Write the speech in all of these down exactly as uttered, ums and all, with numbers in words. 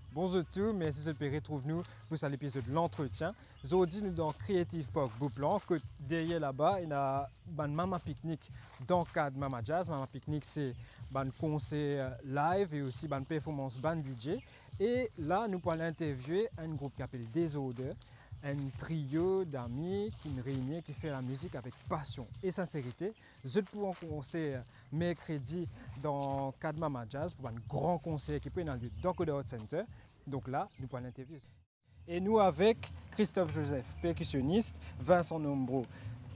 Bonzour tou, mersi zot pe retrouv nou pou sa lepizod Lantretien. Zordi nou dan Creative Park Beauplan, kot deryer laba ena bann mama piknik dan kad Mama Jazz. Mama piknik se bann konser live e osi bann performans bann D J. E la nou pou al interviewe enn group ki apel Dezorder, enn trio dami ki reini, ki fer lamizik avek pasion e sinserite. Zot pou an konser merkredi dan kad Mama Jazz pou bann gran konser ki pou ena lye dan Coder Art Center. Donk la, nou pou al interview. E nou avek Christophe Joseph, perkisionis, Vincent Nombro,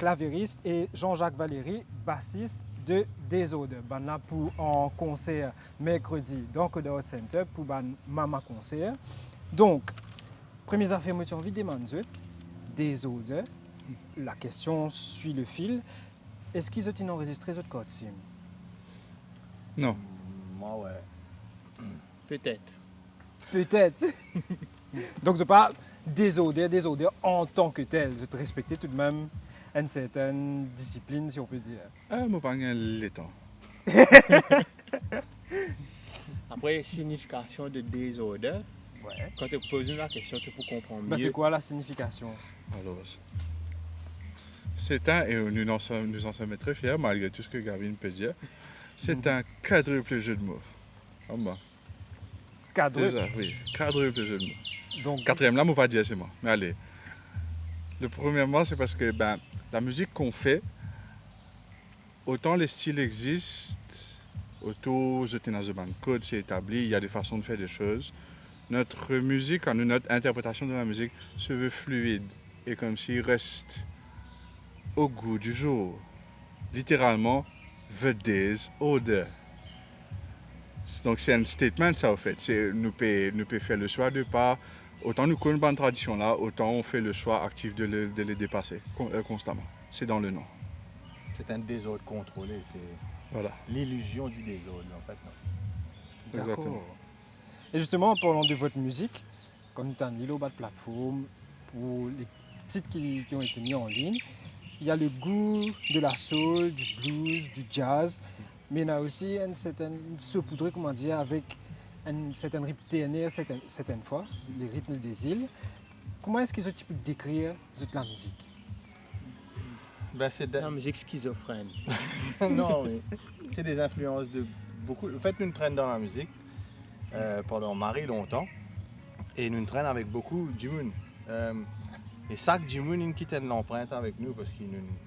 klaveris, e Jean-Jacques Valéry, basis de Dezorder. Bann la pou an konser merkredi dan Coder Art Center pou bann mama konser. Donk, premie zafer mo ti anvi demann zot, Dezorder, la question suit le fil, eski zot inn anrezistre zot kart sim? Non. Mwa, wi. Petet. Petet. Donk, zot pa Dezorder, Dezorder antan ke tel. Zot respekte toudmem enn sertenn disiplin, si on pe dir. Ah, mo pa gagn letan. Apre, signifikasion de Dezorder, wi, kan to poz nou la kestion, to pou konpran mie. Ben, c'est quoi la signification? Alors, c'est un, et nous en sommes, nous en sommes très fiers, malgré tout ce que Gavin peut dire, c'est un quadruple jeu de mots. Ama. Quadruple. Déjà, oui, quadruple jeu de mots. Donc, quatrième là, mo pa dir se mwa. Mais allez. Le premièrement, c'est parce que, ben, la musique qu'on fait, autant les styles existent, autant zot ena zot bann kod, c'est établi, il y a des façons de faire des choses. Notre musique, enfin, notre interprétation de la musique se veut fluide et comme si reste au goût du jour. Littéralement, the day's order. Donc c'est un statement ça, au fait. C'est, nou pe, nou pe fer le choix de pas, autant nou konn bann tradision la, autant on fait le choix actif de le, de les dépasser con-, euh, constamment. C'est dans le nom. C'est un désordre contrôlé, c'est, voilà, l'illusion du désordre, en fait, non. Exactement. D'accord. Et justement, en parlant de votre musique, kan nou tann li lor bann platform, pou les titres qui, qui ont été mis en ligne, il y a le goût de la soul, du blues, du jazz, mais il y a aussi une certaine saupoudrée, comment dire, avec une certaine rythme ternaire, certaines, certaines fois, les rythmes des îles. Comment est-ce que zot ti pou décrire zot lamizik? Ben, c'est de... La musique schizophrène. Non, mais c'est des influences de beaucoup. En fait, nou, nou trenn dan lamizik, euh, pandan mari lontan, e nou, nou trenn avek boukou dimoun. Euh, e sak dimoun inn kit enn lanprint avek nou, parski nou,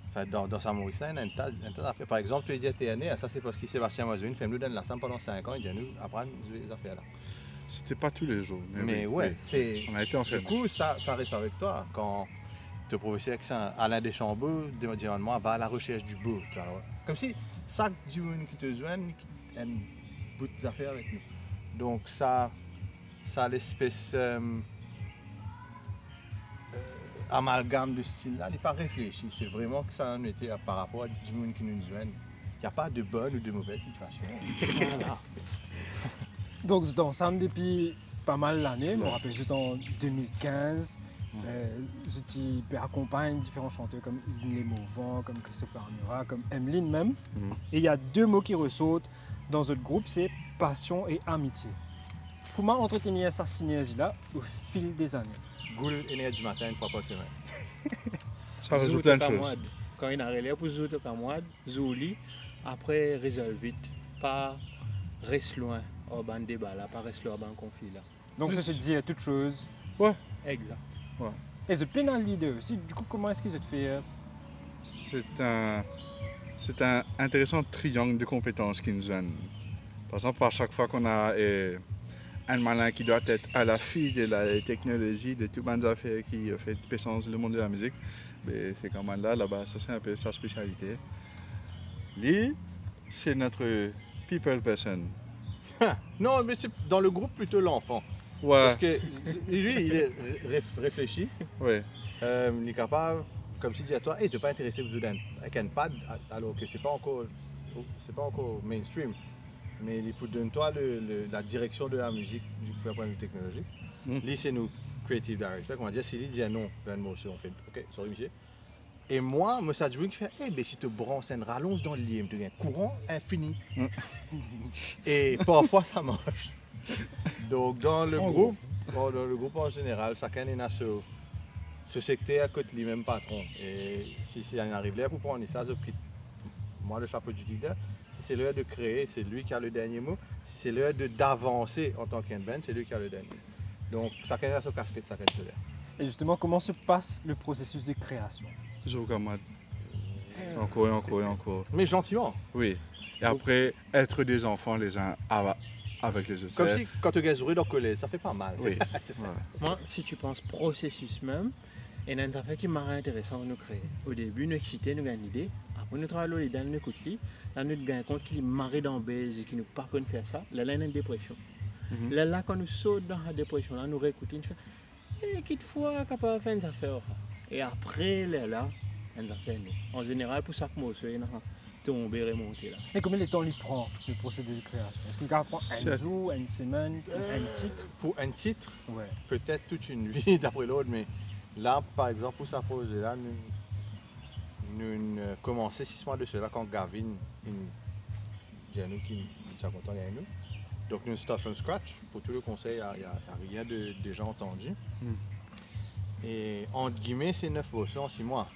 anfin, dan, dan sa Moris la, ena enn ta, enn ta zafer. Par exanp, to dir ternaire, sa se parski Sébastien Mazoin fer nou dan lasam pandan sink an, li dir nou aprann zwe zafer la. C'était pas tous les jours, mais... Mais oui, ouais, oui, c'est, on a été en famille. Du coup, ça, ça reste avec toi. Quand ton professeur, ki se Alain Deschambault, de-, demande à moi, va à la recherche du beau, tu vois. Comme si sak dimoun ki to zwenn, ki enn bout zafer avek nou. Donc ça, ça, l'espèce, euh, euh, amalgam de stil la, li pa reflesi. Se vreman ki sa nou ete par rapor a dimoun ki nou zwenn. Il y a pas de bonne ou de mauvaise situation. Voilà. Donk, zot ansam depi pa mal lane, mo rapel zot an de mil kinz, euh, zot ti pe akonpagn diferan santer kom Lynley Morvan, kom Christopher Amura, kom Emeline mem. E il y a deux mots qui ressortent dans zot group, se pasion e amitie. Kouma antretenir sa sinerzi la au fil des années? Goul enerdi matin enn fwa par semenn. Ça résout plein de choses. Zour to kamwad. Kan ena reler pou zour to kamwad, zour li, apre rezolv vit. Pa res lwin ar bann deba la, pa res lwin ar bann konfli la. Donc, c'est se dire toute chose. Ouais. Exact. Ouais. E zot pena leader osi, du coup, comment est-ce que zot fer? C'est un, c'est un intéressant triangle de compétences ki nou zwenn. Par exemple, à chaque fois qu'on a, euh, un malin qui doit être à l'affût de la technologie, de tout bann zafer ki, en fait, pe sanz le monde de la musique, ben, se kamarad la, laba, ça, c'est un peu sa spécialité. Li, c'est notre people person. Non, mais c'est dans le groupe plutôt l'enfant. Ouais. Parce que lui, il est ré-, réf-, réfléchi. Ouais. Euh, li kapav, comme si dire à toi, hey, tu n'es pas intéressé pour jouer avec un pad, alors que c'est pas encore, c'est pas encore mainstream. Mais li pou donn twa le, le, la direction de la musique du point de vue technologique. Mm. Li, c'est nou creative director. Kouma dir, si li dir non, ben, nou, on fait, OK, sorry, monsieur. E mwa, mo sa dimoun ki fer, eh ben, si to brans enn ralonz dan lilye, to gagn kouran infini. Mm. E parfwa, sa mars. Donc, dans le groupe, bon, dans le groupe en général, sakenn ena so, so sekter kot limem patron. E si, si inn ariv ler pou pran sa, zot kit mwa le chapeau du leader. Si c'est l'heure de créer, c'est lui qui a le dernier mot. Si c'est l'heure de, d'avancer en tant qu'une band, c'est lui qui a le dernier mot. Donc, sakenn ena so kasket, sakenn so ler. Et justement, comment se passe le processus de création ? Zo kamarad. Ankor e ankor e ankor. Mais gentiment. Oui. Et après, être des enfants les uns ava-, avec les autres. Comme si, quand tu gagnes dans le collège, ça fait pas mal. Oui. Voilà. Mwa, si ti pans prosesis mem, ena enn zafer ki mari interesan kan nou kree. O debi, nou eksite, nou gagn lide. Apre, nou travay lor lide, nou ekout li. La, nou gagn kont ki li mari dan bez e ki nou pa konn fer sa. Lerla, ena enn depresion. Mhm. Lerla, kan nou sort dan sa depresion la, nou reekoute, nou fer, e kitfwa kapav fer enn zafer ar sa. E apre lerla, enn zafer ne. An zeneral, pou sak morso, ena tonbe, remonte la. E konbien letan li pran, le procédé de création ? Eski li kapav pran enn zour, enn semenn, pou enn tit ? Pour un titre, ouais, peut-être toute une vie d'après l'ordre, mais là, par exemple, pour ce projet-là, nous, nous, euh, commençons six mois de cela quand Gavin, il, dir nou ki, ki ti a kontan gagn nou. Donc, nous start from scratch. Pour tout le conseil, il y a, il y a, il y a rien de déjà entendu. Hmm. Et entre guillemets, c'est neuf morceaux en six mois.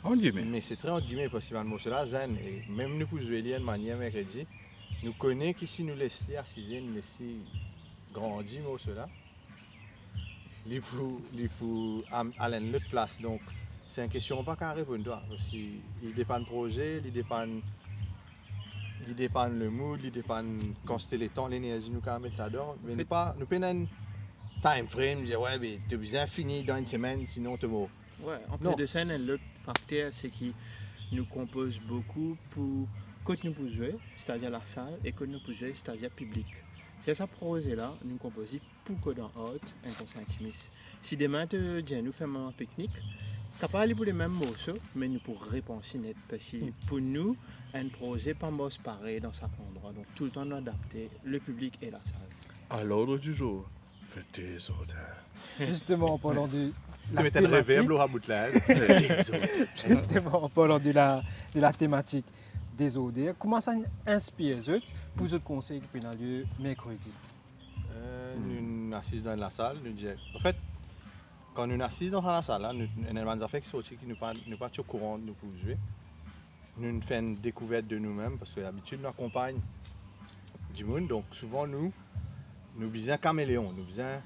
Entre guillemets. Mais c'est très entre guillemets parce que le morceau-là, zen, et même nous, pour jouer, il y a une manière mercredi, nou kone ki si nou les li asize, nou les li grandi morso la, li pou, li pou am-, al enn lot plas. Donk, se enn kestion mo pa kapav reponn twa. Si li depann proze, li depann, li depann le mood, li depann kantite letan, lenerzi nou kapav met ladan. Me nou pa, nou pena enn time frame, dir, "Wi, be, to bizin fini dan enn semenn, sinon to mor." Wi, anplis de sa, enn lot fakter, se ki nou konpoz boukou pou kot nou pou zwe, setadir lasal, e kot nou pou zwe, setadir piblik. Se sa proze la, nou konpoz li pou Kodan Art, enn konsert intimis. Si demin to dir nou fer mama piknik, kapav li pou lemem morso, me nou pou repans li net, parski pou nou, enn proze pa mars parey dan sak landrwa. Donk, toultan nou adapte le piblik e lasal. À l'ordre du jour, le désordre. Justement, en parlant de la thématique, justement, en parlant de la, de la thématique désordre, kouma sa inspir zot pou zot konsey ki pena lie mercredi ? Euh, nou asiz dan lasal, nou dir, anfet, kan nou asiz dan sa lasal la, nou, ena bann zafer ki sorti ki nou pa, nou pa ti okouran nou pou zwe. Nou fer enn dekouvert de noumem, parski labitid nou akonpagn dimoun, donk souvan nou, nou bizin kameleon, nou bizin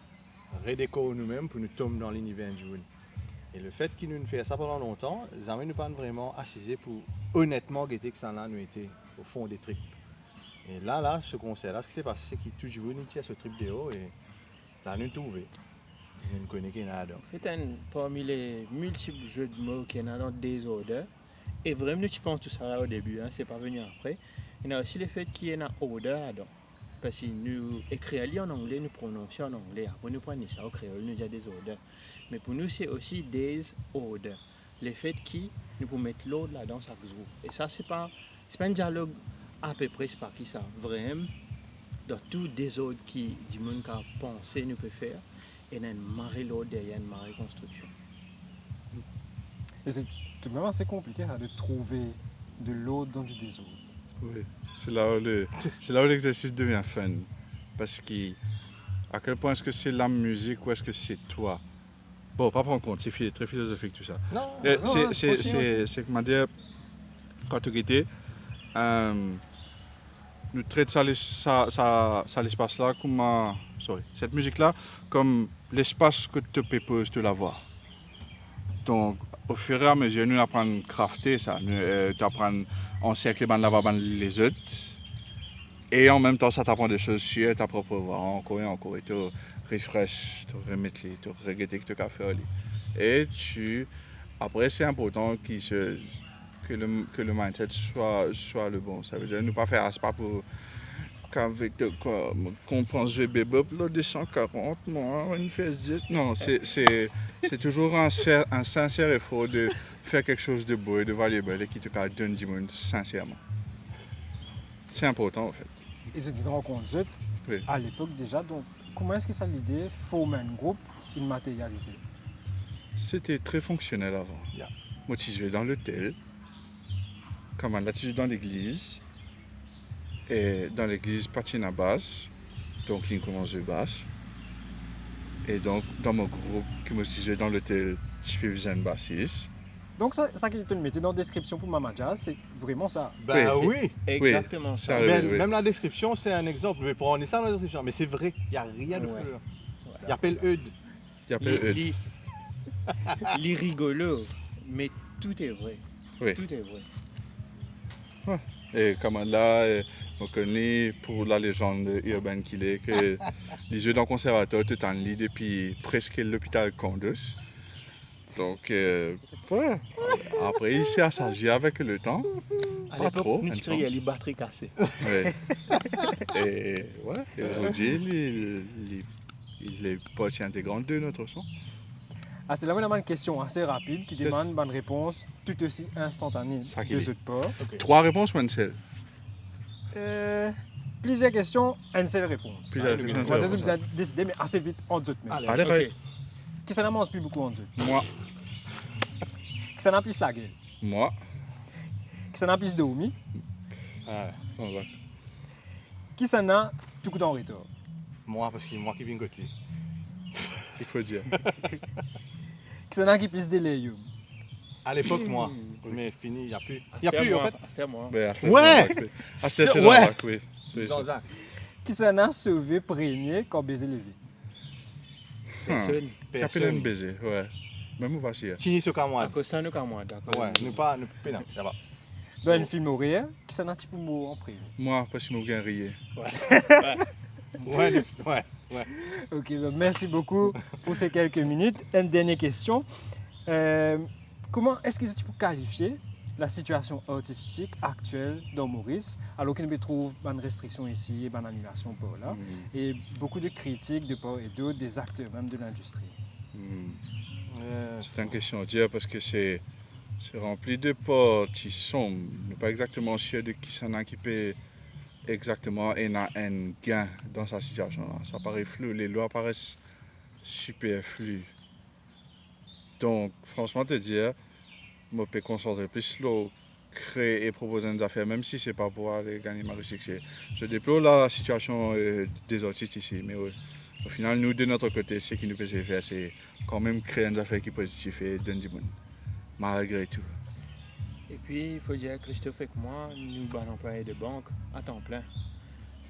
redekor noumem pou nou tom dan liniver dimoun. E lefet ki nou fer sa pandan lontan, zame nou pa vreman asize pou onetman gete kisannla nou ete o fon de trip. E la, la, se konser la, seki se pase, seki tou dimoun inn tir so trip deor, e la nou trouve. Nou kone ki ena ladan. Anfet, enn parmi le miltip zwe de mo ki ena dan Désordre, e vremem nou ti pans tou sa la o debi, hein, se pa vini apre. Ena osi lefet ki ena order ladan. Parski nou ekrir li an angle, nou prononse an angle, apre nou pran li sa o kreol, nou dir dezorder. Me pou nou, se osi dezorder. Lefet ki nou pou met lord ladan sak zour. E sa, se pa, se pa enn dialog apepre, se pa ki sa. Vremem, dan tou dezord ki dimoun kapav panse nou pe fer, ena enn mari lord deryer, enn mari konstriksion. E se toudmem ase konplike, sa, de trouve de lord dan di dezord. Wi, se la ou le, se la ou lexersis devien fun. Parski, a kel pwin eski se lamizik ou eski se twa ? Bon, pa pran kont, se fi-, tre filozofik tou sa. Non, e non, se, non, se, kontini, se, kontini. Se, kouma dir, kan to gete, euh, nou tret sa les-, sa, sa, sa lespas la kouma, sorry, set mizik la kom lespas kot to pe poz to lavwa. Donk, o fir e a mezir, nou aprann krafte sa, nou, euh, to aprann anserkle bann lavwa bann lezot, e an mem tan, sa to aprann de soz sir ta prop vwa, ankor e ankor, e to refresh, to remet li, to regete ki to kapav fer li. E ti, apre, se inportan ki se, que le, que le mindset soit, soit le bon. Savedir, nou pa fer aspa pou, kave, to, ko-, konpran zwe bebop, la, de san karant, mwa, enn fer zis. Non, se, se, se touzour enn ser-, enn sinser efor de fer kiksoz de bo e de valuable e ki to kapav donn dimoun sinserman. Se inportan, anfet. E zot inn rankont zot, wi, a lepok deza, donk, kouma eski sa lide form enn group inn materialize ? Sete tre fonksionel avan. Ya. Mo ti zwe dan lotel, kamarad la ti zwe dan legliz, e dan legliz pa ti ena bas, Donk, linn koumans zwe bas. E donk, dan mo group ki mo ti zwe dan lotel, ti pe bizin enn basis. Donk, sa, sa ki to'nn mete dan deskripsion pou Mama Jazz, se vreman sa. Ben wi, wi. Exactement sa. Sa, wi, wi. Mem la deskripsion, se enn exanp. Mo pran sa dan la deskripsion, me se vre, y a rien de flou. Li apel Eudes. Li apel Eudes. Li, li rigolo, me tou est vrai. Wi. Tou est vrai. E kamarad la, eh, mo konn li pou la lezann irbenn ki li, ke li zwe dan konsèrvatwar, to tann li depi preske lopital Candousse. Donk, eh, wi. Apre, li ti asagi avek letan. Pa tro, nou ti kriye li batri kase. Wi. E, wi, e azordi, li, li, li fait partie intégrante de notre son. Aster la, mo ena bann kestion ase rapid ki demann bann repons tou osi instantane de zot par. Trwa repons ou enn sel? Eh, plizier kestion, enn sel repons. Plizier repons, enn sel repons. Zot bizin deside, me ase vit ant zot mem. Ale, ale. Kisannla manz pli boukou ant zot? Mwa. Kisannla plis lagel? Mwa. Kisannla plis dormi? Ah, Jean-Jacques. Kisannla tou kout an retar? Mwa, parski mwa ki vinn kot li. Il faut dire. Kisannla ki plis delirium? Alepok, mwa. Me fini, y a pli. Y a pli, anfet. Aster mwa. Aster mwa. Aster se Jean-Jacques, wi. Jean-Jacques. Kisannla sove premie kan beze leve? Personn. Ki apel enn beze, wi. Mem mo pa sir. Tini so kamwad. Akoz sa nou kamwad, dakor. Wi, nou pa, nou pena, laba. Dan enn fim orer, kisannla ti pou mor an premie? Mwa, parski mo gagn riye. Wi, wi, wi. Ok, ben, merci beaucoup pour ces quelques minutes. Une dernière question. Euh, Kouma eski zot ti pou kalifie lasitiasion artistik aktiel dan Moris, alor ki nou pe trouv bann restriksion isi e bann anilasion par la, e boukou de kritik de par e dot, de akter mem de lindistri? Hmm. Euh, c'est une question dure, parski se, se ranpli de parti sonb. Nou pa exakteman sir de kisannla ki pe exakteman ena enn gagn dan sa sitiasion la. Sa pare flou, lalwa pare siperfli. Donk, fransman te dir, mo pe konsantre plis lor kree e propoz enn zafer, mem si se pa pou ale gagn mari sikse. Je déplore la situation, euh, des artistes ici, mais au, au final, nous, de notre côté, ce qui nous peut se faire, c'est quand même créer enn zafer ki pozitif e donn dimoun, malgre tou. Epi, fo dir, Christophe ek mwa, nou bann anplwaye de bank a tan plin.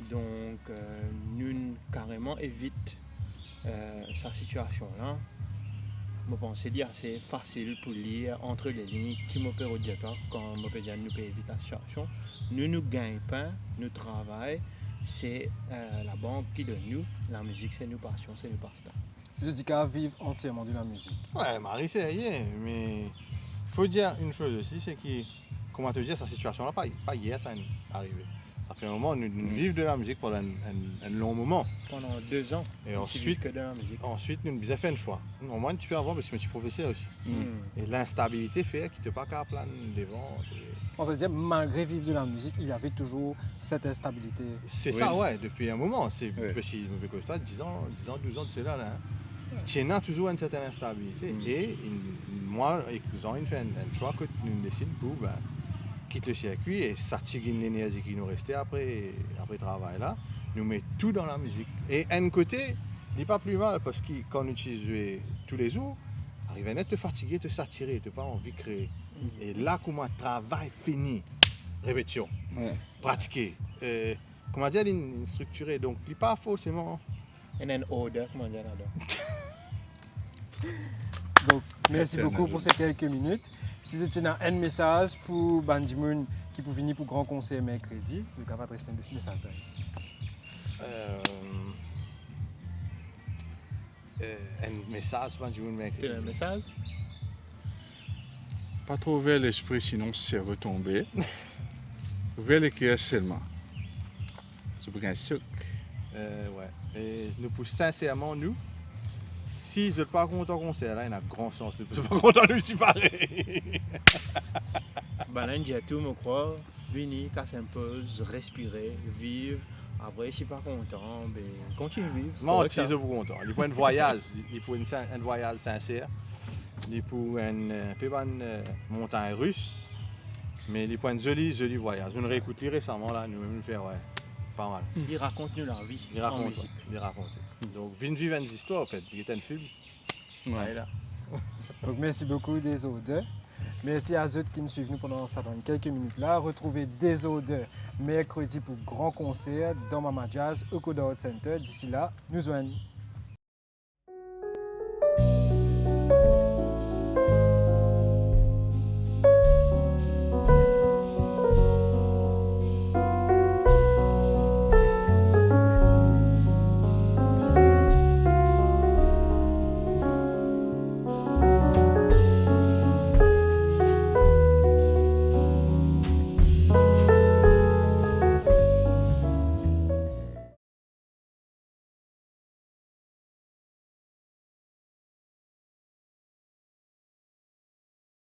Donk, euh, nou'nn kareman evit, euh, sa sitiasion la. Mo panse li ase fasil pou lir antre les lignes ki mo pe rod dir twa kan mo pe dir nou pe evit lasitiasion. Nou, nou gagn pin, nou travay, se, euh, labank ki donn nou, lamizik se nou pasion, se nou pastan. Si zot ti kapav viv antierman de lamizik? Wi, mari serye, me fo dir enn soz osi, se ki, kouma to dir, sa sitiasion la, pa, pa yer sa inn arive. Sa fer enn moman, nou, nou viv de lamizik pandan enn, enn, enn lon moman. Pandan de zan, nou ti viv ke de lamizik. E answit, answit, nou bizin fer enn swa. Mwa, enn tipe avan, parski mo ti profeser osi. Hmm. E linstabilite fer ki to pa kapav plann devan, to... Bon, sa ve dir, malgre viv de lamizik, il y avait toujours cette instabilité. Se sa, wi, depi enn moman. Se, wi, parski mo pe koz twa, diz an, diz an, douz an de sela la, hein. Ti ena touzour enn sertenn instabilite. Hmm. E inn, mwa ek Jean, inn fer enn, enn swa kot nou desid pou, ben, kit le sirkwi e satig enn lenerzi ki nou reste apre, apre travay la, nou met tou dan lamizik. E enn kote, li pa pli mal, parski kan nou ti zwe toulezour, arive enn er to fatige, to satire, to pa anvi kree. E la, kouma travay fini, repetision, wi, pratike, euh, kouma dir, li, li striktire, donk li pa forseman... Ena enn order, kouma dir ladan. Donk, mersi boukou pou se kelke minit. Si zot ti ena enn mesaz pou bann dimoun ki pou vini pou gran konser merkredi, zot kapav adres enn mesaz la isi. Euh, euh, enn mesaz pou bann dimoun merkredi. Enn mesaz? Pa tro ouver lespri, sinon servo tonbe. Ouver leker selman. Zot pou gagn sok. Eh, wi. E nou pou sinserman, nou, si zot pa kontan konser la, ena gran sans nou, zot pa kontan nou osi parey. Bann-la inn dir tou, mo krwar, vini, kas enn poz, respire, viv. Apre, si pa kontan, be, kontign viv. Manti, zot pou kontan. Li pou enn vwayaz, li, li pou enn sin-, enn vwayaz sinser. Li pou enn, eh, pe bann, eh, montagn ris, me li pou enn zoli, zoli vwayaz. Nou'nn reekout li resaman la, nou mem nou fer, wi. pa mal. Li rakont nou lavi Li an rakont, mizik. li rakont. Donk, vinn viv enn zistor, anfet, li get enn fim. Ala. Donc, merci beaucoup, Désordre. Merci à ceux qui nous suivent pendant ça, dans quelques minutes là. Retrouvez Désordre mercredi pour grand concert dans Mama Jazz au Coda Art Center. D'ici là, nous joignons.